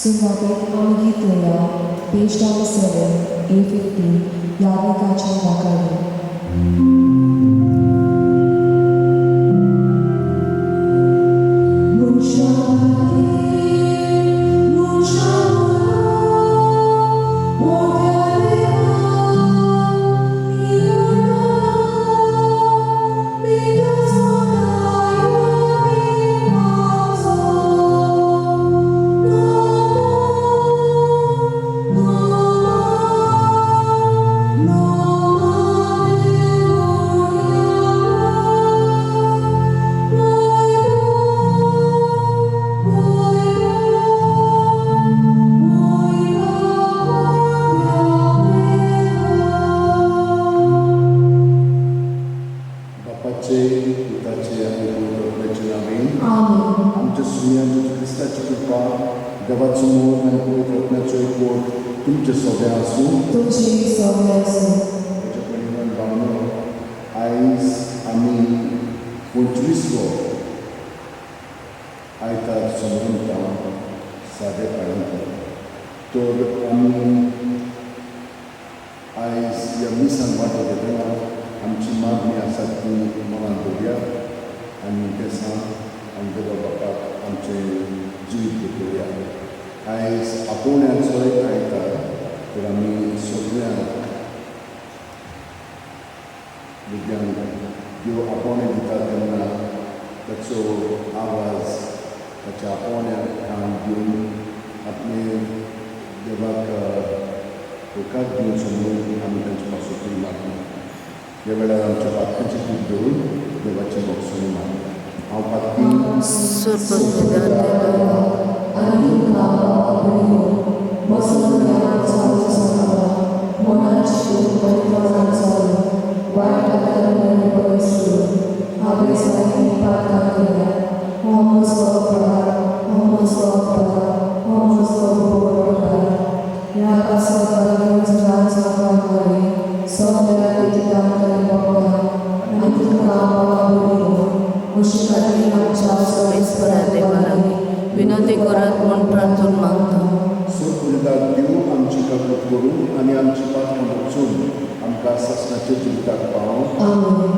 सुरवातेक आमी गीत म्हणया, पेज नंबर 7, A15, याज्ञिकाचें वाखाणें. बापाचे, पुताचे आनी पवित्र आत्म्याचे नावे. आमेन. आमच्या सुमया जेजू क्रिस्ताची कृपा, देवाचो मोग आनी पवित्र आत्म्याचो एकवट तुमचे सगळें आसूं. तुमचे सगळे आसूं. म्हज्या भयण भावनो, आयज आमी 25वो आयतार समजता सादे काळांत. तर आमी आयज ह्या मिसान वांटो घेतना आमची मागणी आसा ती मनांत दवरया आनी बेसां आनी देवा बापाक आमचें जिवीत दवरया. आयज आपोवण्याचोय आयतार. तर आमी सगळ्यांक भुरग्यांक देव आपोवणें दिता तेन्ना ताचो आवाज, ताच्या आपोवण्याक कान दिवन आपले देवाक होकार दिवचो म्हणून आमी तांचे पासतूय मागता. ह्या वेळार आमच्या पातकांची खूब धरून देवाची भोगसणी मागता. हांव पातकी सोडपा आनी तुमकां बाबा म्हजो चालू सांगता, मनाची आनी तोंडान चालू वायट आदारान पयस करून हांवें जायतीं पातकां केल्या. हो म्हजो अपराध, हो म्हजो अपराध, हो म्हजो व्हड अपराध. ह्या पासत रान जावपाक बरें सगळ्या व्यतितांक आनी भोगता आनी तुमकां बाबा बरी अशे खातीर आमच्या परमेश्वरा देवा लागीं विनंती करात म्हूण प्रार्थना मागता. सोडपुरताक देव आमची काकूत करून आनी आमची पातकां भोगसून आमकां सासणाच्या जिविताक पावोवं. आमेन.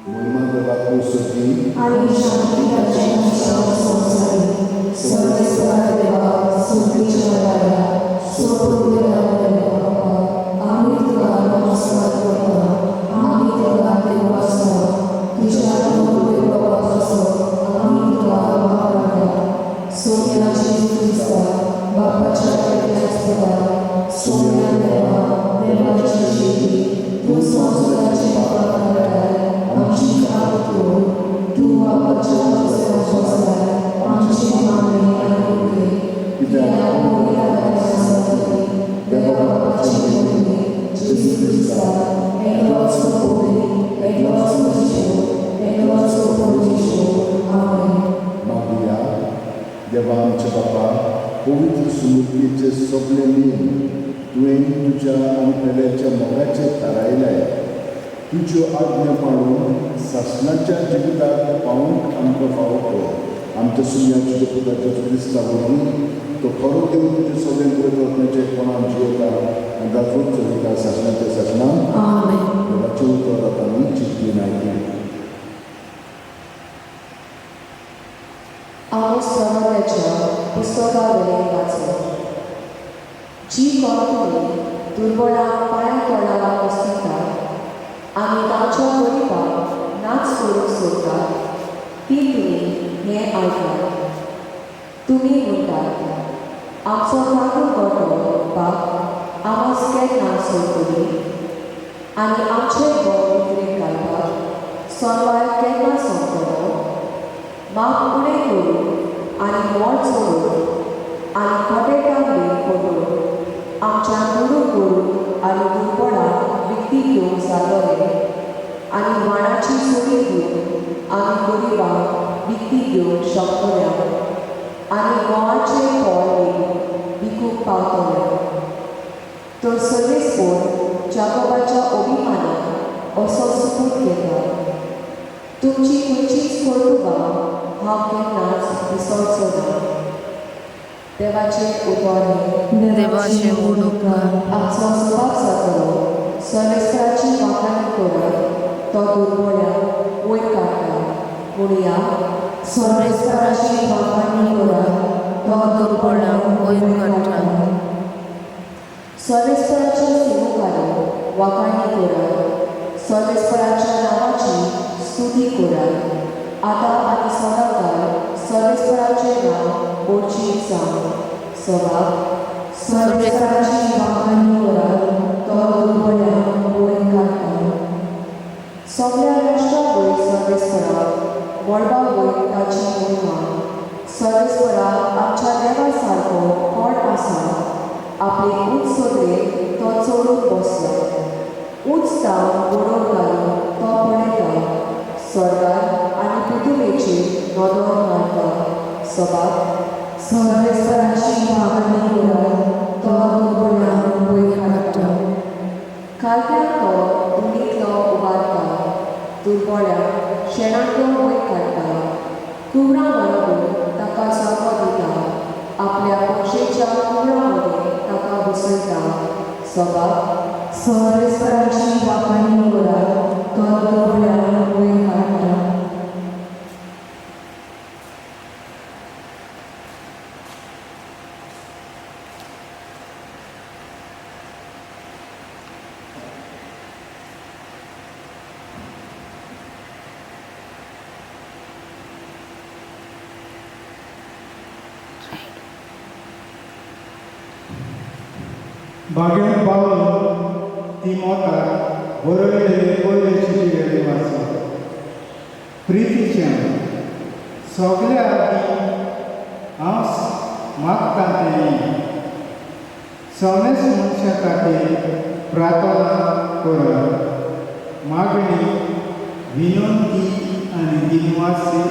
महिमा देवाक स्तुती. आनी शांती ताचे संवसारी. सर्वेस्परा देवा, सुखीच्या राया, सोपूर्व देवा, आमी तुका नमस्कार करता. आमी तुका देवाचो, तुज्या देवाचो आमी तुका वापरता. सोम्या जेजू क्रिस्ता, बापाच्या एकल्याच, सोम्या देवा, देवाची शेती, तूं संवसाराचे पापां काडटाय, आमची कात कर. तूं बापाच्या पसऱ्याक बसलाय, आमची मागणी आयकून घे. कित्याक पवित्र आत्म्या जातली, देवा बापाची महिमे, जेजू क्रिस्ता, एकलोच पवी, एकलोच परमेश्वर, एकलोच परमेश्वर. आमेन. मागुया. देवा आमच्या बापा, पवित्र सुमूर्तीचे सगळे नेम तुवें तुज्या आनी पेल्याच्या मोगाचे थारायले. तुज्यो आज्ञा पाळून सासणाच्या जिविताक पावूंक आमकां फावो कर. आमच्या सुम्या तुज्या पुता जेजू क्रिस्ता वरवीं. तो खरो देव, तुजे सगळें पवित्र आत्म्याचे कोणाक जियेता आनी राजवट चलयता सासणाच्या सासणाक. आमेन. देवाचें उतर आतां आमी चिंतून आयकूया. आमोस प्रवाद्याच्या पुस्तकावयलें वाचप. जी कोण तुमी दुर्बळांक पांया तळा वसयतात आनी तांच्या गरिबांक नाच करूंक सोदतात, ती तुमी हें आयकात. तुमी म्हणटात, आमचो तांदूळ गोटो बाप आमस केन्ना सोडटली आनी आमचे गोड विक्रेक घालपाक सोनवाय केन्ना सोंपतलो? माप उणें करून आनी मोल चडोवन आनी खोटेकाम बी पडून आमच्या दुडू करून आनी दुर्बळाक विकती घेवंक जातले आनी वाणाची सुरी घेवन आमी गरिबांक विकती घेवंक शकतले आनी गोवाचे फळ बी विकूंक पावतले. तर सर्वेस्पोर जाकोबाच्या अभिमानाक असो सुपूत घेता, तुमची खंयचीच कर्तुबां हांव केन्नाच विसरचो ना. देवाचें उतर हें. देवाचे व्हड उपकार. आमचो स्वभाव जातलो सर्वेस्पराची वाखाणी करात, तो दुर्बळ्यांक वयर काडटा. म्हणुया, सर्वेस्पराची वाखाणी करात, तो दुर्बळांक वयर काडटा. सर्वेस्पराच्या सेवकारो वाखाणी करात, सर्वेस्पराच्या नांवाची स्तुती करात. आतां आनी सदांकाळ सर्वेस्पराचें नांव ओडचीत जावं. सभाव सर्वेस्पराची वाखाणी करात, तो दुर्बळ्यांक वयर काडटा. सगळ्या राष्ट्रां वयर सर्वेस्परा, मळबा वयर ताची महिमा. सर्वेस्परा आमच्या देवा सारको कोण आसा? आपले उंच सदरेर तो चडून बसला, उंच तावन बडोव घालून तो पळयता, स्वर्गार आनी पृथुवेचेर नदर मारता. सभाव सर्वेस्पराची वाखाणी करात, तो दुर्बळांक वयर काडटा. खालत्याक तो धुणींतलो उबारता, दुर्बळ्यांक शेणांतलो वयर काडटा. कुंवरां बरोबर ताका जागो दिता, आपल्या पोशेच्या कुंवरां मदें ताका बसयता. सभाव सर्वेस्पराची वाखाणी करात, तो दुर्बळ्यांक वयर काडटा. भाग्यवंत पावल तिमोताक बरयलेले पयले चिटयेचे वाचप. प्रितीच्यान सगल्या आदीं हांव मागता तें समेस्त मनशां खातीर प्रार्थना करात, मागणी, विनंती आनी दिनवासी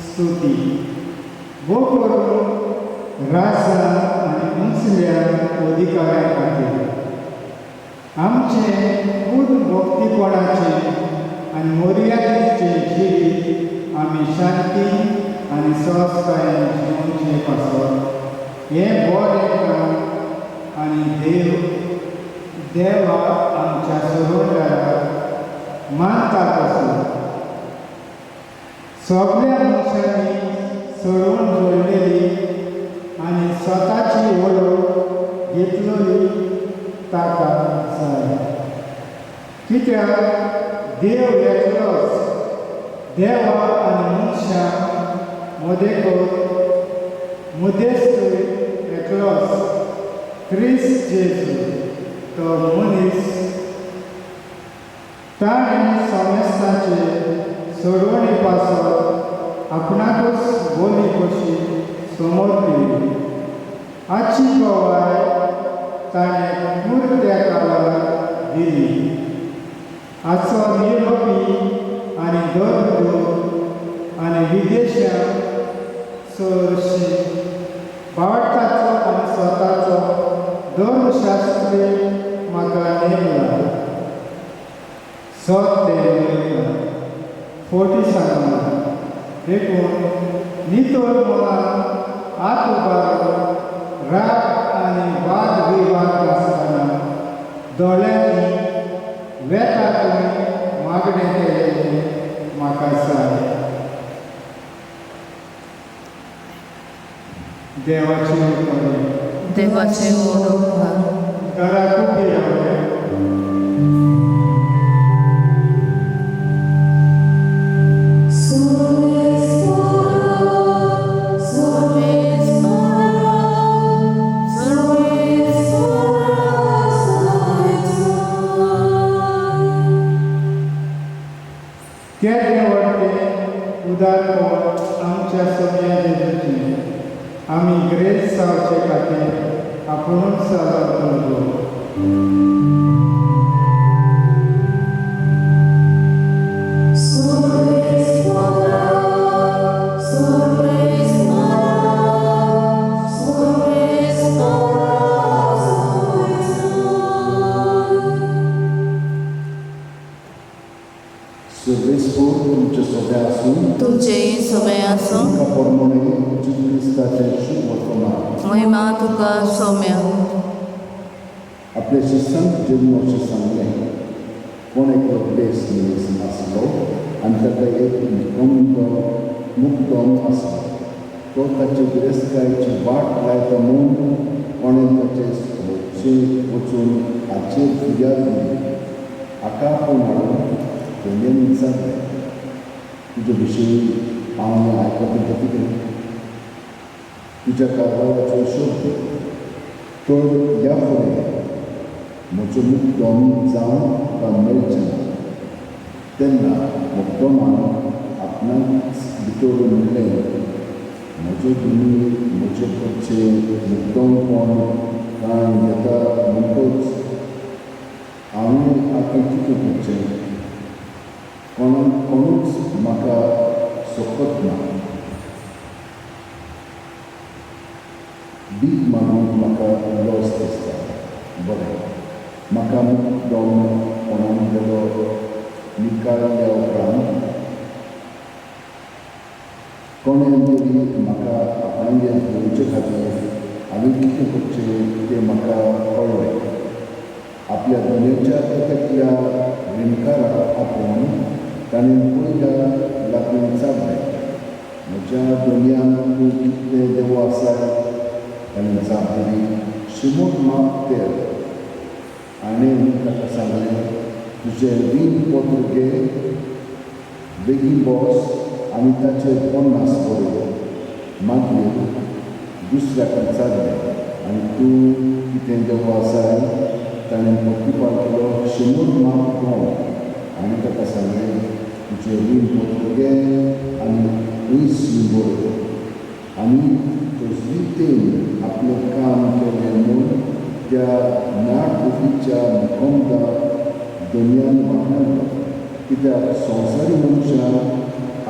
स्तुती वो करून राजा आनी उंचल्या अधिकाऱ्यां खातीर आमचें पूर्ण भक्तीपणाचें आनी मर्यादेचें जिवीत आमी शांती आनी सहजतायेन जिवचें पासत हें बरें काम आनी देवा आमच्या सोडवणदाराक मानता तसो सगल्या मनशांनी सोडवण जोडलेली आनी स्वताची वळख घेतलेली ताका जाय. कित्याक देव एकलोच, देवा आनी मनशां मदेको मदेस्तूय एकलोच, क्रिस्त जेजू तो मनीस. ताणें समेस्तांचे सोडवणी पासत आपणाकूच बोली कशी समर्पिली. हाची गवाय ताणें पुरत्या काळार दिली. हाचो निरोपी आनी दरदूत आनी विदेशां चडशी बावटाचो आनी स्वताचो धर्मशास्त्री म्हाका नेमला. सत तें उलयता, फोटी सांगना. देखून नितळ मनान हात उबारून राग आनी वाद विवाद नासतना दोळ्यांनी वेता तुमी मागणें केलेलें म्हाका जाय. देवाचे उपकार. देवाचे व्हड उपकार. घराक उबी रावले. केदें व्हडलें उदारपण आमच्या सोम्या जेजूचें. आमी ग्रेस आपुणूच सादर करचो. सर्वेस्पोर तुमचे सोबे आसूं, तुमचेय सोबे आसूं. तुमकां पोरमोणे जेजू क्रिस्ताचें शुभ वर्तमान. महिमा तुका सोम्या. आपल्या शिष्यांक जेजून अशें सांगलें, कोण एकलो बेस मनीस आसलो आनी ताका एक मुक्दम आसलो. तो ताचे गिरेस्तकायेची वाट लायता म्हूण कोणें ताचे भोवचे वचून हाचेर फिर्याद दिली. हाका आपोवन हाडून धनयान विचारलें, तुजे विशीं हांव हें आयकता तें कितें? तुज्या कारभाराचो हिशोब दी, तर ह्या फुडें म्हजो मुक्दम जावन तुका मेळचें ना. तेन्ना मुक्दमान आपणाक भितर म्हणलें, म्हजो धनी म्हजे कडचें मुक्दमपण काण घेता म्हणटकच हांवें आतां कितें करचें? कोणाक कोणूच म्हाका सोपत ना. भीक मागूंक म्हाका लज दिसता. बरें, म्हाका मुक्दमपणान गेलो निकाळ्ळ्या उपरांत कोणें तरी म्हाका आपणागेर घेवचे खातीर हांवें कितें करचें तें म्हाका कळ्ळें. आपल्या धनयाच्या एकल्या रिणकाराक आपोवन ताणें पयल्या लागीं विचारलें, म्हज्या धनयान तूं कितलें देवो आसा? ताणें जाप दिली, 100 माप तेल. हाणें ताका सांगलें, तुजें रीण पत्र घे, बेगीन बस आनी ताचेर 50 बरय. मागीर दुसऱ्याक विचारलें, आनी तूं कितें देवो आसाय? ताणें प्रतिपाल केलो, 100 माप गंव. हाणें ताका सांगलें, तुजें रीण पत्र घे आनी 80 बरय. आनी तजवितेन आपलें काम केलें म्हूण त्या नाडबुद्धीच्या मुखमदाक धनयान वाखाणलो. कित्याक संवसारी मनशां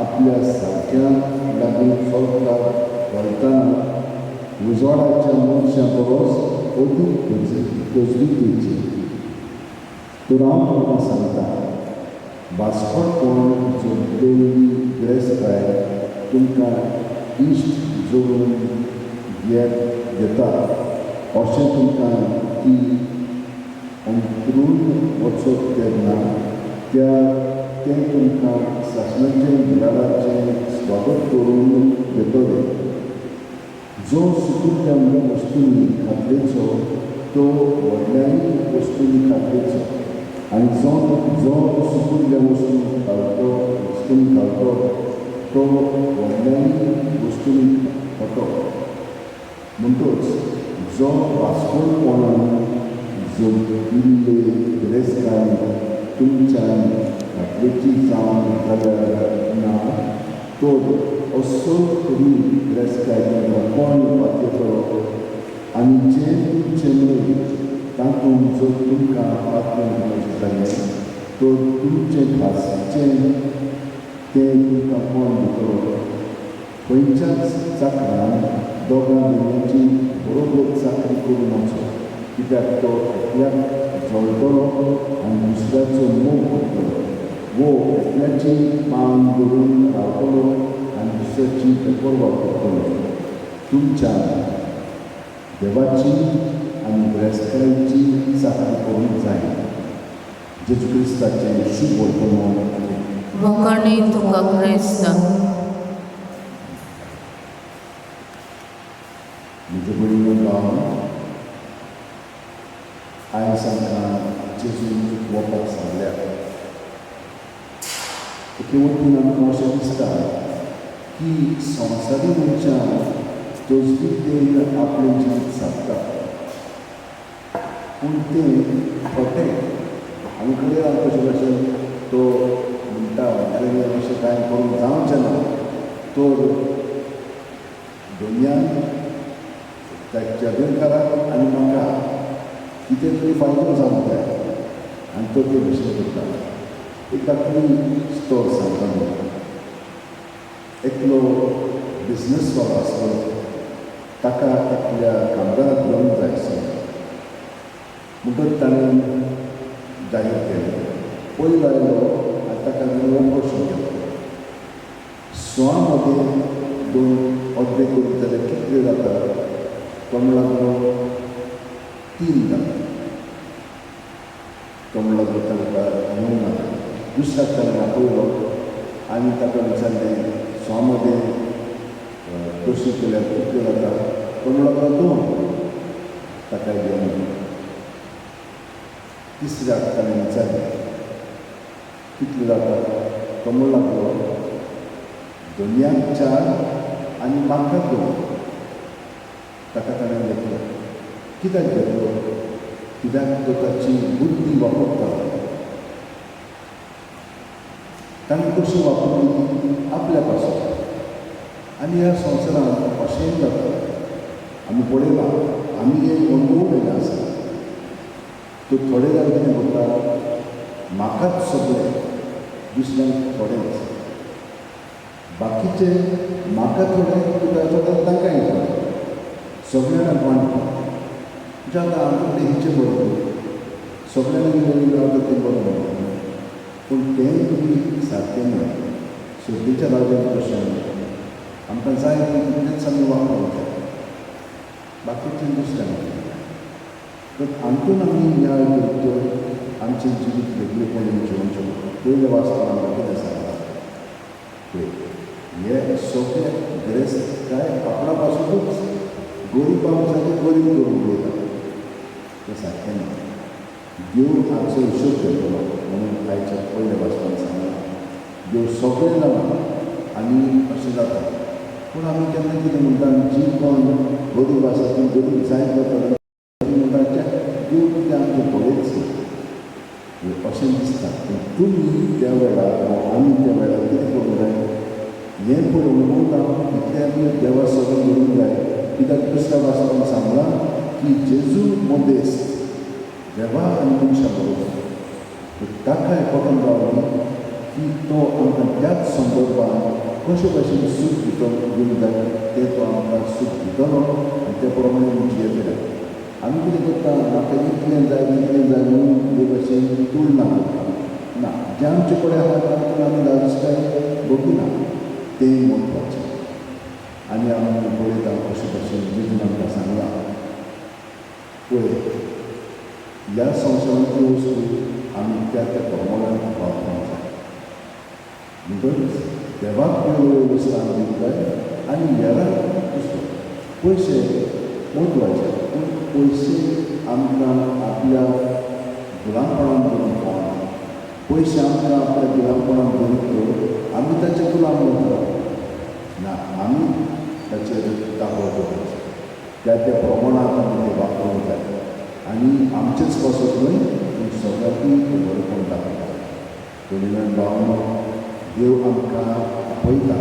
आपल्या सारक्या लागीं चलतात घालतना उजवाडाच्या मनशां परस अदीक तजवितेची. तर हांव तुमकां सांगता, बास्कोटपण जोडलेली गिरेस्तकाय तुमकां इश्ट जोडून घेता अशें तुमकां ती अंतरून वचत तेन्ना तें तुमकां सासणाचें बिराडाचें स्वागत करून घेतलें. जो सुकुल्ल्या वस्तूंनी खात्रेचो तो व्हडल्याय वस्तूंनी खात्रेचो, आनी जो जो सुकुल्ल्या वस्तूंनी घालतो तो व्हडल्याय वस्तूंनी खातो. म्हणटकच जो वास्कोटपणान जोडिल्ले गिरेस्तकाय तुमच्यान खात्रेची जावन जाल्यार ना, तर असो तरी गिरेस्तकाय तुमकां कोण पातयतलो? आनी जें तुमचें न्हय तातूंत जर तुमकां पातयेवन दिवचें जालें तर तुमचें खासचें तें तुमकां कोण दितलो? खंयच्याच चाकरान दोगां धनयाची बरोबर चाकरी करूं नजो, कित्याक तो एकल्याक जळटलो आनी दुसऱ्याचो मोग करतलो, वो एकल्याची पान धरून रावतलो आनी दुसऱ्याची बेपर्वा करतलो. तुमच्या देवाची आनी गिरेस्तकायेची चाकरी करूंक जायना. जेजू क्रिस्ताचें शुभ वर्तमान. वखाणी तुका क्रिस्ता. म्हजे भयणीनो भाव, आयज आमकां जेजून वपाक सांगल्या. एके वटेन आमकां अशें दिसता की संवसारी मनशां तजवितेन आपलें जिवीत सारता, पूण तें खोटें. आमी खंय कशें कशें तो म्हणटा अशें कांय करूंक जावचें ना, तर दुनियान त्या चेडणकाराक आनी म्हाका कितें तरी फायदो जावंक जाय आनी तो ते भशेन करता. एक धाकली स्टोर सांगता तुमकां. एकलो बिजनसवालो आसलो, ताका एकल्या कामदाराक घेवंक जाय आसलो. म्हणटच ताणें जाहीर केलें. पयलो आयलो आनी ताका ताणें हो प्रश्न केलो, 100 मदें 2 अर्दे करीत जाल्यार कितले जाता? तो म्हणूंक लागलो 3 जाता. तो म्हणूंक लागलो ताका येवंक नाका. दुसऱ्याक ताणें आपयलो आनी ताका विचारलें 100 मदें 200 केल्यार कितले जाता? तो म्हणूंक लागलो 2. ताका घेवंक ना. तिसऱ्याक ताणें विचारलें कितले जाता? तो म्हणूंक लागलो 2 4 आनी म्हाका 2. ताका ताणें घेतलो. कित्याक घेतलो? कित्याक तो ताची बुद्धी वापरता. ताणें कशी वापरली ती आपल्या पासून. आनी ह्या संवसारांत अशेंय जाता, आमी पळयलां, आमी हें अणभवलेलें आसा. तो थोडे जाण कितें करता, म्हाकाच सगळें, दुसऱ्यांक थोडेंच, बाकीचे म्हाका थोडे, तुका थोडे, तांकांय थोडे, सगळ्यांक वांटता. म्हणजे आतां आमकां तें हिचें बरोबर सगळ्यांनी वेगळी रावता तें बरोबर, पूण तेंय तुमी सारकें न्हय. सद्याच्या राज्यांत तशें न्हय, आमकां जाय तें तितलेंच आमी वापरूंक जाय, बाकीचें दुसऱ्यांक. तर हातूंत आमी न्याय करत आमचें जिवीत वेगळेपणान जिवचें. पयलें वाचपाक आमकां कितें सांगलां पळय, हे सगळे गिरेस्त काय आपणा पासुनूच गरीब सारकें गरीब करूंक उडयता, तें सारकें न्हय. देव आमचो हिशोब घेतलो म्हणून आयच्या पयल्या वाचपान सांगलां, देव सगळें जाणा आनी अशें जाता. पूण आमी केन्ना कितें म्हणटा, जी कोण गरीब आसा ती गरीब जायत वता, ती म्हणटा देव कितें आमचें पळयच अशें दिसता. पूण तुमी त्या वेळार आमी त्या वेळार कितें करूंक जाय, हें पळय अणभवता तितलें आमी देवा सगळें करूंक जाय. कित्याक दुसऱ्या वाचपान सांगलां की जेजू मदेस्त देवा आनी मनशां बरोबर, ताका एकवटान रावली की तो आमकां त्याच संदर्भान कशे भशेन सूख दितो दिवंक जाय तें तो आमकां सूख दितलो आनी त्या प्रमाणे आमी जियेतले. आमी कितें करता, म्हाका इतलें जाय तितलें जाय म्हणून ते भशेन तुलना करता. ना, जें आमचे कडेन आसा तातूंत आमी धादोसकाय भोगिना, तें म्हत्वाचें. आनी आमी पळयता कशे भशेन जेजून आमकां सांगलां, पळय ह्या संवसारांतल्यो वस्तू आमी त्या त्या प्रमाणान वापरूंक जाय. म्हणटकच देवाक पयलो वयलो स्थान दिवंक जाय आनी हेरांक दुसरो. पयशे म्हत्वाचे, पूण पयशे आमकां आपल्या गुलामपणान दवरूंक फावना. पयशे आमकां आपल्या गुलामपणान दवरीत तर आमी ताचे गुलाम जाता ना, आमी ताचेर ताबो दवरचो. त्या त्या प्रमाणांत आमी ते वापरूंक जाय आनी आमचेच पासत न्हय पूण सगळ्यांकूय तें बरेपण दाखयता. भयण भावांनो, देव आमकां आपयता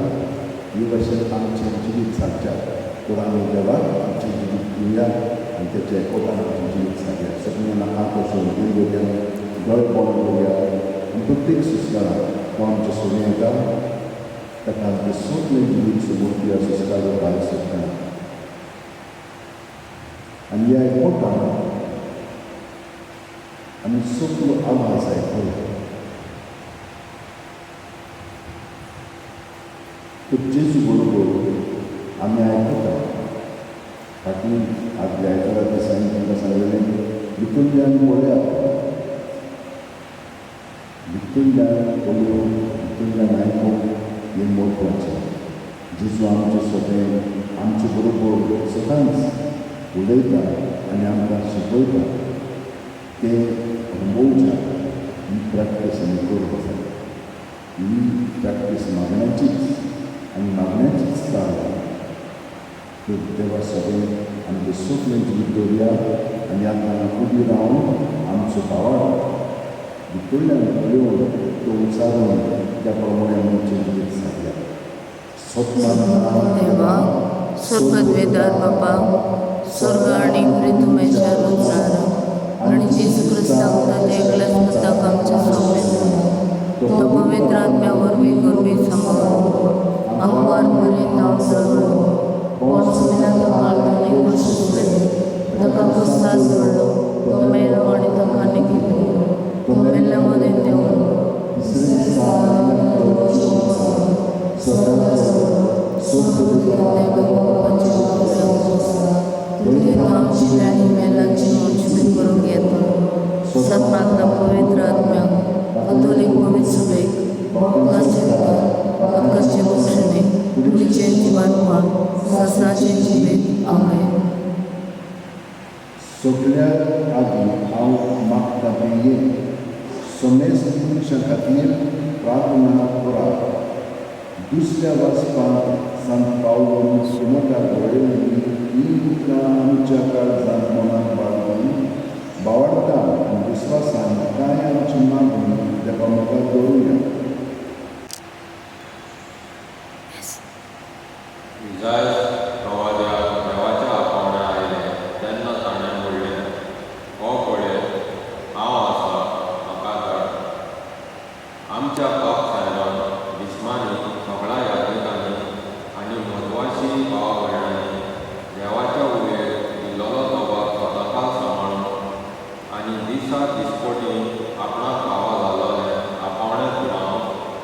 हे भशेन आमचें जिवीत सारचें तर आमी देवाक आमचें जिवीत दिवया आनी तेच्या एकवटान आमचें जिवीत सारया. सगळ्यांना हात वचून देव दवरया, दोळे बंद करुया आनी प्रत्येक सुस्काराक तो आमच्या सोडून येता, ताका आमचें सगळें जिवीत समर्पिया. सुस्कार भायर सरतना आनी ह्या एकवटान आमी सगळो आवाज आयकलो. तर जेजू बरोबर आमी आयकता. फाटीं आदल्या आयतारा दिसांनी तुमकां सांगलेलें, भितरल्यान पळयात, भितरल्यान पळोवन भितरल्यान आयकूंक हें म्हत्वाचें. जेजू आमचे सगळें आमचे बरोबर सदांच उलयता आनी आमकां शिकयता, तें अणभवच्या ही प्रॅक्टीस आमी करूंक जाय. ही प्रॅक्टीस मागण्याचीच आनी मागण्याचीच चाल. तर देवा सगळें आमचें सगळें जिवीत दवरया आनी आतां उबी रावन आमचो भावार्थ भितरल्यान पळोवन तो उच्चारून त्या प्रमाणे आमचें जिवीत सारया. देवा, स्वर्गद्वेदार बापा, स्वर्ग आनी पृथ्वीच्या रुजणारा आनी जेजू क्रिस्ताक ताच्या एकल्याच पुताक आमच्या सोंपें तो पवित्र आत्म्या वरवीं गर्भी सांबाळून आंकवार मरेन नांव चडलो पोंस पिलातो ताणें क्रूस ताका कुस्तार सोडलो तो मेलो आनी ताका निकिल्लो तो मेल्ल्या मदें देंवलो आमची आनी मेलांची मंजुरी करूंक येता सतमागता पवित्र आत्म्याक कथोलीक पवित्र सभेक भक्ताचे भक्ताचे घोशणे कुडीचें जिवानपण सासणाचें जिवीत. आमेन. सगळ्या आदीं हांव मागता तें समेस्त मनशां खातीर प्रार्थना करात. दुसऱ्या वाचपांत संत पावलून तिमोथ्याक बरयल्लीं हीं उतरां आमच्या काळजांत मनाक बाळगून भावार्थान आनी विस्वासान कांय आमची मागणी देवा मुखार दवरुया. इजायस प्रवाद्याक देवाचें आपोवणें आयलें तेन्ना ताणें म्हणलें, हो पळय, हांव आसा, म्हाका धाड. आमच्या बाप सायबान बिस्मांनी सगळ्या याज्ञिकांनी आनी म्हत्वाची भाव भयणांनी देवाच्या उलेर दिल्लो दबाव सदांकाळ सांबाळून आनी दिसा दिसपटी आपणाक फावो जाल्लें आपोवणें फुडावन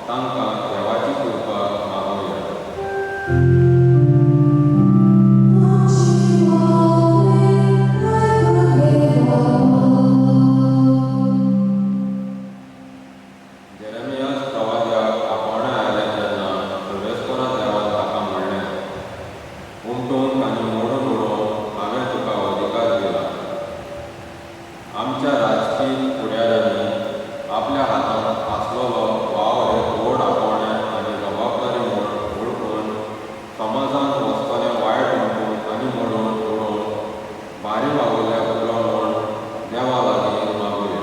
तांकां देवाची कृपा मागुया. जेरेमियास प्रवाद्याक आपोवणें आयलें तेन्ना सर्वेस्परा देवान ताका म्हणलें, उमटूंक आनी मोडून उडोवंक हांवें तुका अधिकार दिला. आमच्या राजकी फुडाऱ्यांनी आपल्या हातांत आसलेलो वावर एक व्हड आपोवणें आनी जबाबदारी म्हूण वळखून समाजांत वचतलें वायट उमटून आनी मोडून उडोवन भारी वावुरल्यार पुरो म्हूण देवा लागीं मागुया.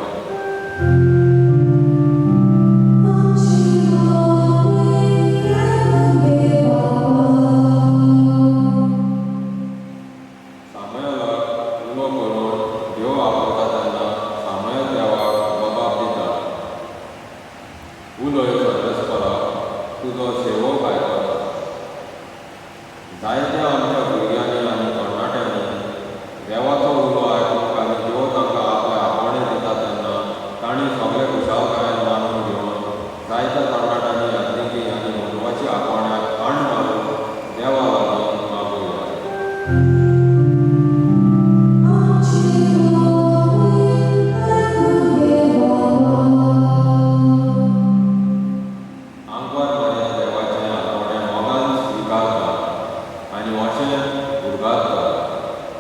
सामुएलाक उलो करून देव आपयता तेन्ना सामुएल देवाक जबाब दिता, उलय सर्वेस्परा, तुजो सेवक आयकता. जायत्या आमच्या भुरग्यांनी आनी तरणाट्यांनी देवाचो उलो आयकूंक आनी देव तांकां आपलें आपोवणें दिता तेन्ना तांणी सगळे खुशालकायेन मानून घेवन जायत्या तरणाट्यांनी याज्ञिकी आनी म्हत्वाची आपोवण्याक आण मारून देवा लागीं मागुया. आंकवार मरिया देवाचें आपोवणें मोगान स्विकारता आनी अशें उद्गारता,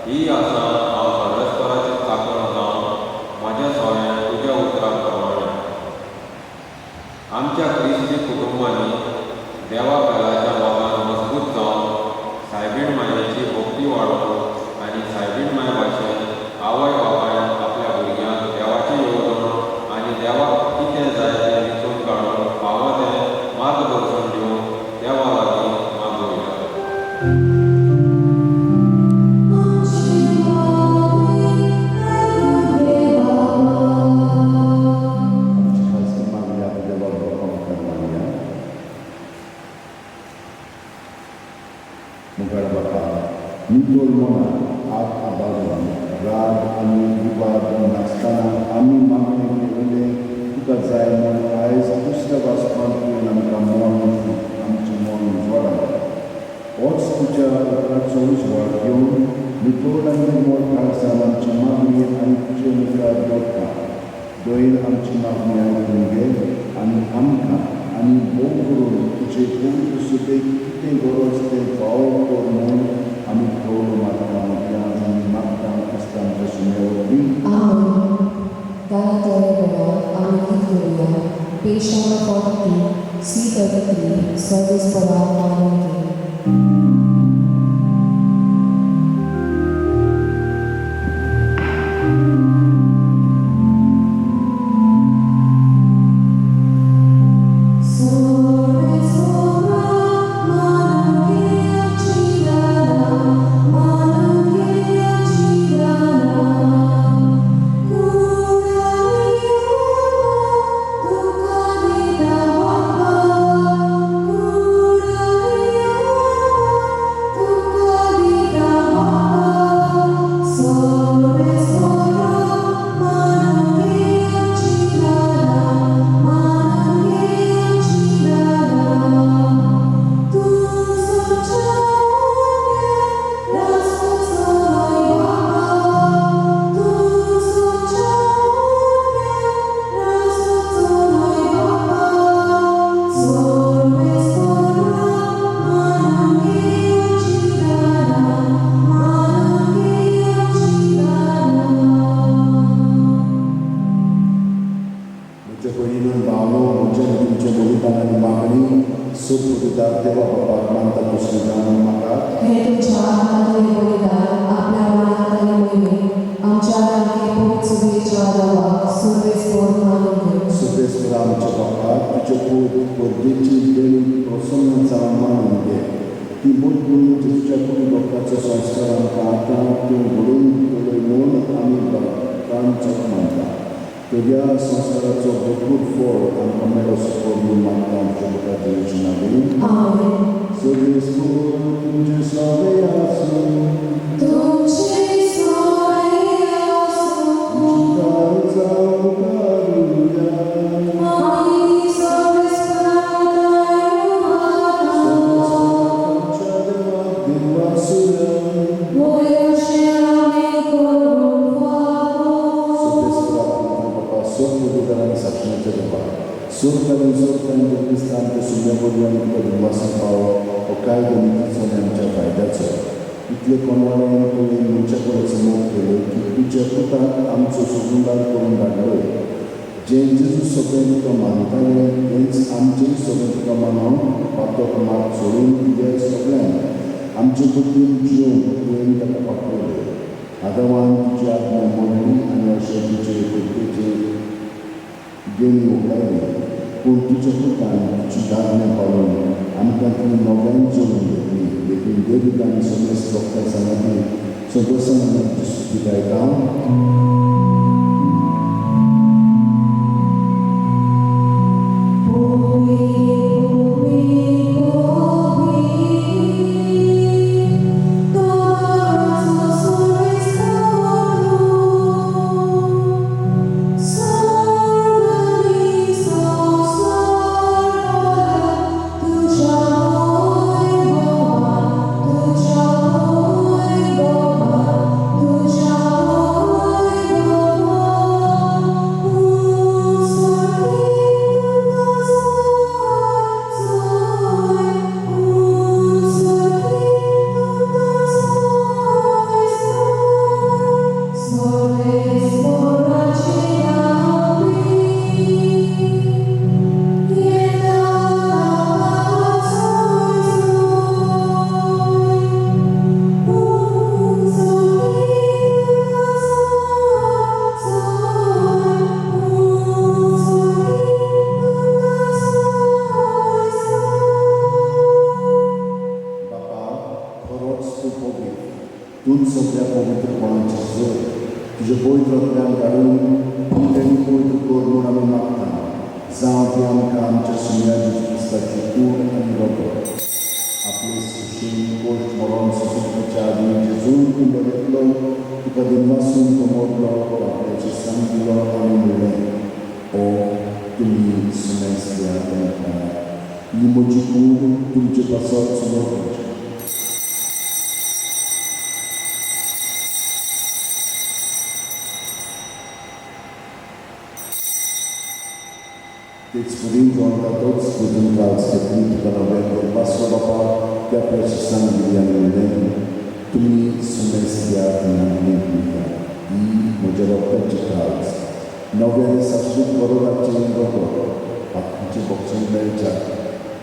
ही आसा हांव सर्वेस्पराची चाकर जावन म्हजें सगळें तुज्या उतराक प्रमाणें. आमच्या क्रिस्ती कुटुंबांनी देवा बेलाच्या मोगान मजबूत जावन सायबीण मायेची भक्ती वाडोवन आनी सायबीण माय भाशेन आवय बापायन आपल्या भुरग्यांक देवाची येवजण आनी देवाक कितें जाय तें विंचून काडून फावो तें मार्गदर्शन दिवन देवा लागीं मागुया. आमची खासगी मागणी आतां देवा बापा मुखार मागुया. मुखार बापा, नितळ मनान हात आबारून राग आनी विवाद नासतना आमी मागणें केलेलें तुका जाय म्हूण आयज दुसऱ्या वाचपांत तुवें आमकां मन आमचें मन उजवाडायलें. होच तुज्या उतराचो उजवाड घेवन नितळ आनी निर्मळ काळजान आमची मागणी आनी तुजे मुखार दवरता. दयेन आमची मागणी आयकून घे आनी आमकां आनी भोव करून तुजे पवित्र सुपेक कितें गरज तें फावो कर म्हूण आमी कौल मागता आनी मागता क्रिस्ता आमच्या सुम्या वरवीं. आमेन. गाना तयार वेळार आमी गीत करुया. Page number 42, C33, सर्वेस्परा मानूंक. Sore sora manugia chidana manugia. शुभेच्छा देवाक सर्वेस्पोर मानून घे. सोबेस्परा आमच्या बापा, तुजे पूत परदेची देणी प्रसन्न जावन मानून घे. ती बदलून जेजूच्या कुडी भक्ताचो संस्कार आमकां आतां तूं घडोवन दितलोय म्हूण आमी भक्तान जप मानता. तुज्या संस्काराचो भरपूर फळ आमकां मेळो कर म्हूण मागता आमच्या मुखार जेजूच्या नांवान. आमेन. सोबेस्पोर तुमचे सगळे आसूं. तुमचे सगळे आसूं. आमची काळजां उबारुया. आमी सर्वेस्पराक मागता. आमच्या देवाक देवासुया. वयशे आमी करूंक फावो. सोबेस्परा पवित्र बापा, सोद पवित्र आनी साक्षणाच्या देवा, सोद आनी सोद तांच्या क्रिस्तान आमच्या सुम्या वरवीं आमी तुका दिनवासूंक फावो हो कायदो नितीचो आनी आमच्या फायद्याचो. इतले कोणवाड्यान तुवें मनशा परस मोग केलो की तुज्या पुताक आमचो सोगुंदार करून धाडलो. जें जेजू सगळें तुका मानताले तेंच आमचेंय सगळें तुका मानून पातक मात सोडून तुज्या सगळ्यांक आमचे बुद्दीन जिवन तुवें ताका पाठवले. आदावान तुजी आज्ञा मोडली आनी अशें तुजे कृपेचे देणी उगडायली, पूण तुज्या पुतान तुजी आज्ञा पाळून आमकां ती नव्यान जोडून घेतली. देखून देवीक आनी समेस्त डॉक्टर सांगाती संतोशान आमी तुजी स्तुती गायता. बापा, खरोच तूं पवित्र, तूंच सगळ्या पवित्रपणाची जोड. तुज्या पवित्र आत्म्यान धाडून तूं तेणी पवित्र कर म्हूण आमी मागता. जावं ती आमकां आमच्या सुम्या जेजू क्रिस्ताची कूड आनी रगत. आपले शिशेन कोश्ट मरण सोंसूंच्या आदीं जेजून कुंडो घेतलो, तुका दिनवासून तो मोडलो, तो आपल्याची सांग दिलो आनी म्हणलें, ओ तुमी सुमेसल्या तेंकां, ही म्हजी कूड तुमचे पासत समर्पण करची. तेच परीन जेवण तोच तितून काळज घेतली, तुका नव्यान करपाचो बापा त्या आपल्या शिस्तान दिली आनी म्हणलें, तुमी सुमेस दियात आनी आनी पियात. ही म्हज्या रगताची काळज, नव्याने शाश्वीत बरोबराचें रगत, बाकीचें भक्षण मेळच्या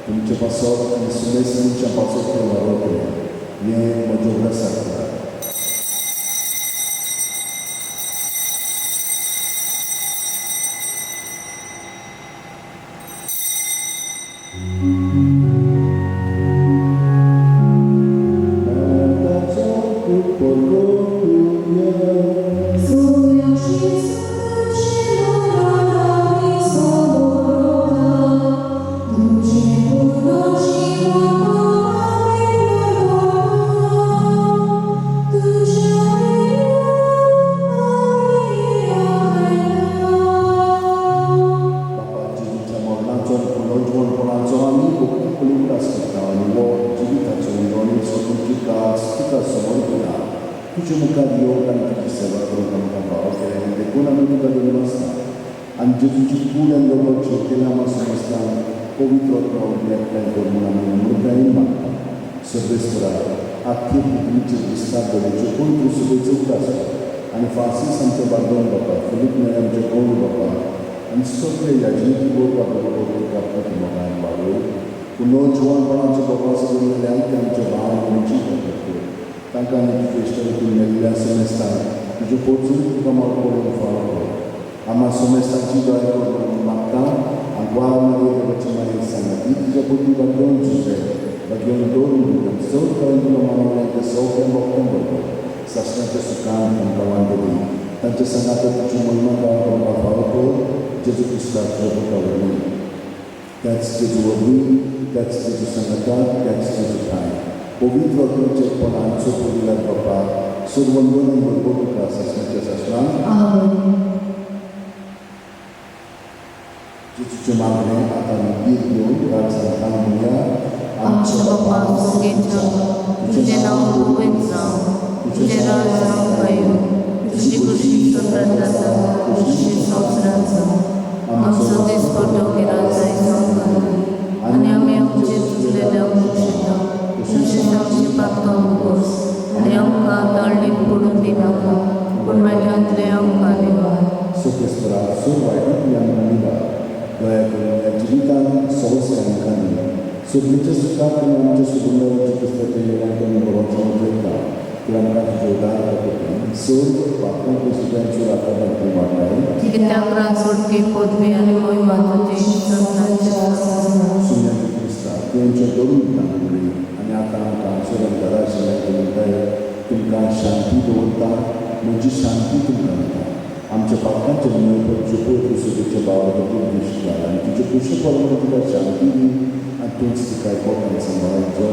तुमचे पासत आनी सुमेस मनशां पासत तें वावरतलें. हें म्हज्या उगडासाक करात. बापा, जेजूच्या मरणाचो आनी पुनर्जिवणपणाचो आमी भक्तीपणी उगडास करता आनी हो जिविताचो उलोवणी तुमची काळज तुका समर्पिता. तुजे मुखार येवन आनी तुजी सेवा करूंक आमकां फावो केलें देखून आमी तुका दिनवासता. आनी जेजूची कूड आनी रगत शिवकेल्या आमकां समजता पवित्र आत्मा एकठांय कर म्हूण आमी नम्रतायेन मागता. सर्वेस्परा, आख्खे पृथ्वीचेर विस्तार जाल्ल्याच्यो पवित्र सभेचो उगडास कर आनी फ्रांसीस आमच्या बार्दोन बापा, फिलीप नायक आमच्या गौरी बापा आनी सगळे याजनिकी बोर्ड बरोबर तुका आपल्या मोगान वाडोय. पुनर्जिवणपणाचो बाबा सगळे आमच्या आमच्या भाव आनी कर तांकां आनी तुज्या इश्टागतीन मेळिल्ल्या समेस्तांक तुज्यो पोरचून तुका म्हाका पळोवंक फावो आम्हा सोमेस्तांची दया करून मागता. आंकवार मारये देवाची माये सांगाती तुज्या बुद्धी बदलून जुजे बदलून दवरून चड करून तुका मानवलें तें सगळें भक्तां बरोबर सासणाच्या सुखान तांकां वांटली तांच्या सांगाता तुजी महिमा गांव करपाक फावो कर जेजू क्रिस्ताच्या पुता वरवीं. त्याच जेजू वरवीं, त्याच जेजू सांगाता, त्याच जेजू ठांय पवित्र आत्म्याच्या एकपणान सोपविल्यार बापा सर्वंदन आनी वैभव तुका सासणाच्या सासणाक. आमेन. जेजूचें मागणें आतां आमी धीर घेवन काळजांतल्यान म्हणया. आमच्या बापा स्वर्गेच्या, तुजें नांव पवित्र जावं, तुजें राज जावं येवं, तुजी खुशी स्वर्गात जाता तशी संवसारांत जावं. आमचो दिसपट्टो गिराज जाय आनी आमी आमचे चुकलेल्या भोगशिता तशेंच आमचे पातकां भोगोस आनी आमकां ताळणीत पडून दिनाका, पूण वायटांतलें आमकां निवार. सोकेस्परा सूर वायटांतली आमकां निवार. दया करून ह्या जिवितांत सवस आमकां दी. सगळीच्या सुखाक आनी आमच्या सुगंधाच्या क्रिस्ताच्या येण्याक आमी बरोवचो उलयता की आमकां तुजे उदार करतली सर्व पात्रांतली सुद्दांच्यो राखा वाटाय. कित्याक राज, सुटकी, पदवी आनी मोहिमा तुजी सदनाच्या सासणाक. सुन्याची क्रिस्ता तुमच्या दोन मिनटां आनी आतां आमकां आमचो घरा आशिल्ल्या म्हणटाय, तुमकां शांती दवरता, म्हजी शांती तुमकां दिता. आमच्या पापांचे न्हय पण तुजे पवित्र सुगेच्या भावाखातीर दिश्ट घाल आनी तुजे कुशे प्रमाणे तुका शांती दी आनी तूंच तिका पोटान सांबाळ जो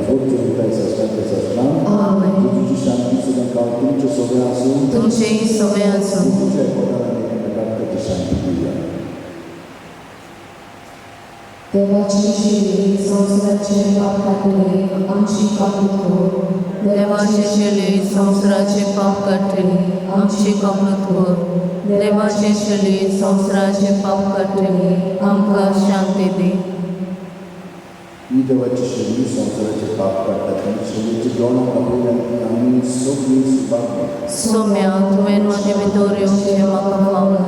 जोड चलताय सासणाच्या सासणाक. आमेन. तुजी शांती सुद्दां काळ तुमचें सगळें आसूं. तुमचेंय सगळें आसूं. तुमच्या पोटान आनी एकामेकाक ताची शांती दिवया. देवाची शेली संवसाराचे पाप काडटली, आमची काकूत कर. देवाचे शेली संवसाराचे पाप काडटली, आमची कबलत कर. देवाचे शेली संवसाराचे पाप काडटली, आमकां शांती दी. ही देवाची शेली संवसाराचे पाप काडटा ती शेलीचे दोणाक आपयल्या ती आमी सगळीं सुभाग. सोम्या, तुवें म्हजे भितर येवचें म्हाका फावना,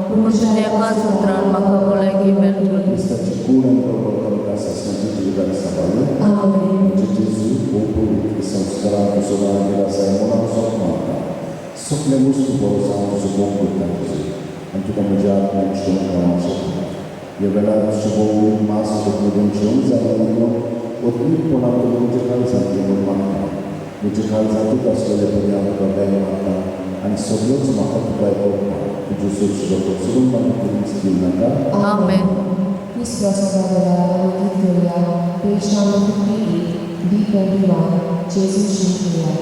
पूण तुज्या एकाच उतरान म्हाका भलायकी मेळटली. क्रिस्ताची कूड आनी रगत आमकां सासणाच्या जिविताक सांबाळूं. आमेन. म्हणजे जेजू भोव पवित्र संस्कारान तुजो आसा म्हणून हांव सोप मागता. सगळे वस्तू बरो जावन तुजो मोग करता तुजो आनी तुका म्हज्या आत्म्याक शिवण रावंक शकता. ह्या वेळार तुजें भोव मास मदीं शिवण जालें देखून ओतमीकपणान तुका म्हज्या काळजांत घेवन मागता. म्हज्या काळजांतूच आसलेले परी हांव तुका बेग मागता आनी सगळोच म्हाका तुका आयकप तुज्यो सोदशें सोडून म्हाका करूंक दिवनाका. आमेन. क्रिस्ताच्या वेळार आमी गीत घेवया. पेज नंबर 58, B21, जेजू शिकया.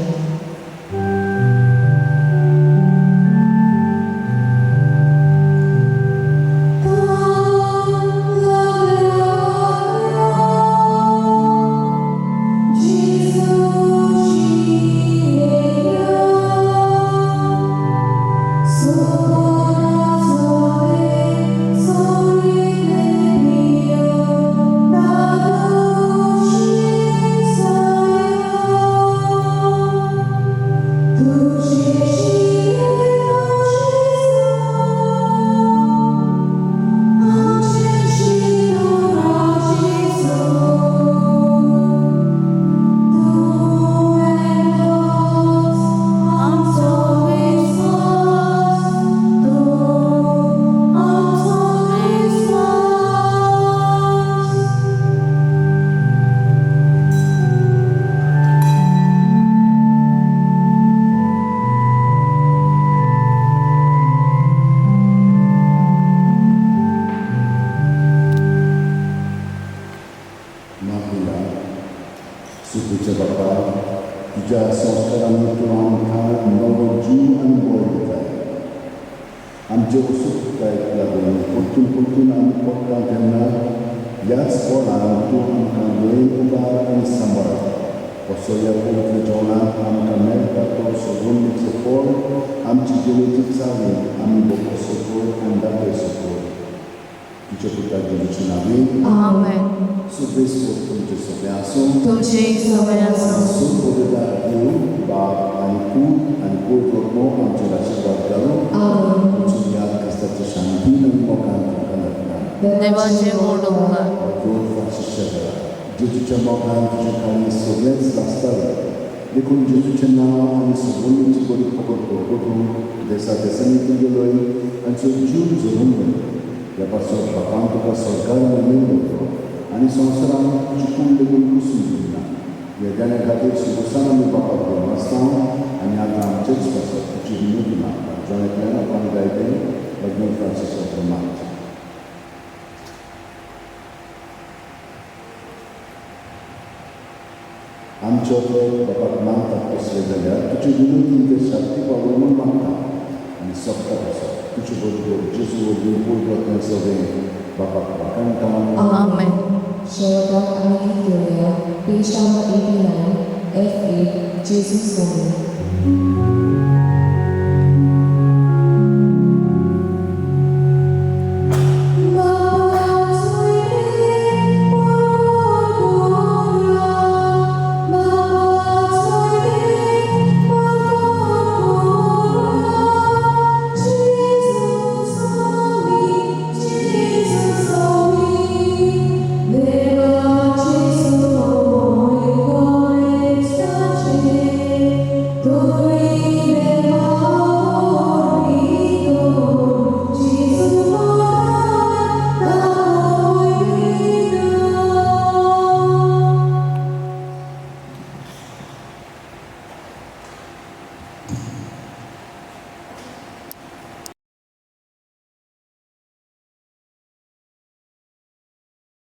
मागुया. सुखीच्या बापा, तुज्या संस्कारांनी तूं आमकां नवो जीव आनी बळ दिताय. आमचे असुकायक लागून परतून परतून आमी पडटा तेन्ना ह्याच बळान तूं आमकां दयेन उबार आनी सांबाळ. असो ह्या पवित्र जेवणांत आमकां मेळटा तो सगळ्यांचें फळ आमची जिणेची चावी आमी बोकोसो कर आनी दाखयसो कर. तुज्या पुता जेजूच्या नांवान. आमेन. सुबेस तुमचें सगळें आसूं. तुमचेंय सगळें आसूं. सुखबोधदार देव बाप आनी पूत आनी पवित्र आत्मो आमचेर आशिर्वाद घालूं. आमेन. तुमची याद क्रिस्ताची शांती आनी मोगान तुमकां धाडटा. देवाचे व्हड उपकार. दोन शिश्य करा. जेजूच्या मोगान तुजें काळीज सगळेंच लासतालें. देखून जेजूचें नांव आनी सगळ्यांची बरी खबर परगटून देसा देसांनी तूं गेलोय आनी सो जीव झरून गेलो. ह्या पासत बापान तुका सरकार मोहिमेन दवरलो आनी संवसारान तुजी कूड लेगून कुसून दिली ना. ह्या देण्या खातीर सुबोसान आमी बापाक देवास्तांव आनी आतां आमचेच पासत तुजी विनवती मागता. जण एकल्यान आपण गायतें लग्न फ्रांसीस मागचें. आमचो बापाक मानतात तसले जाल्यार तुजे विनवतीन ते शक्ती पावय म्हूण मागता आनी सोंपता पासत तुजे बरोबर जेजू वरवीं पवित्र सगळें बापाक वाखाणटा. आमेन. शेवटाक आमी गीत घेवया, page number 89, F 8, जेजू स्वामी.